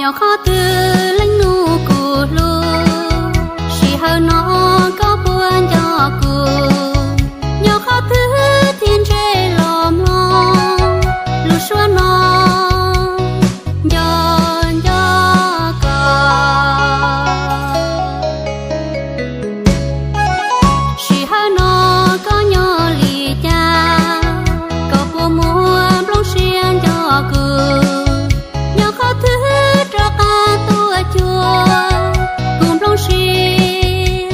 Nyob qhov twg leej nus kuv hlub, sij hawm no koj puas nco kuv? Nyob qhov twg thiaj ntshe los mloog lub suab no nco nco koj. Sij hawm no koj nyob li cas, koj puas muaj nplooj siab nco kuv? Nyob qhov twg rov qab tuaj cuag, kuv nplooj siab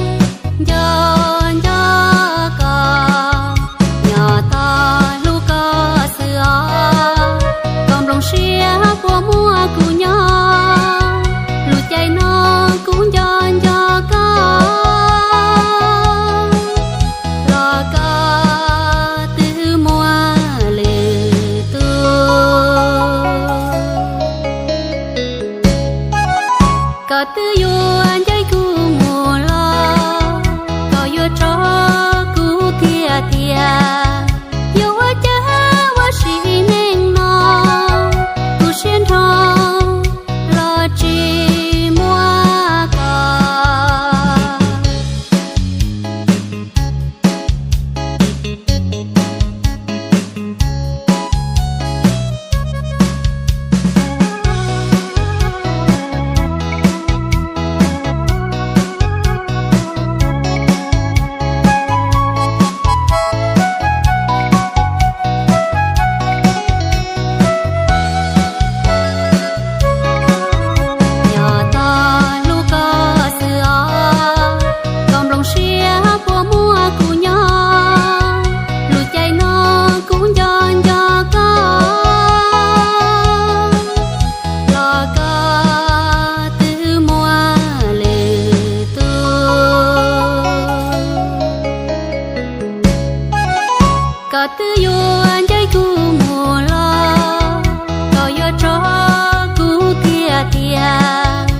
nco nco koj. Nyob tos hlub koj xwb os, koj nplooj siab puas muaj kuv nyob? Lub caij no kuv nco nco koj, los koj twb muaj lwm tus. Koj twb yuav ncaim kuv mus los, koj yuav tso kuv tiag tiag. Yuav ua cas ua sim neej no, kuv siab nrho los tsis muaj koj. Nyob tos hlub koj xwb os, koj nplooj siab puas muaj kuv nyob? Lub caij no kuv nco nco koj, los koj twb muaj lwm tus. Koj twb yuav ncaim kuv mus los, koj yuav tso kuv tiag tiag.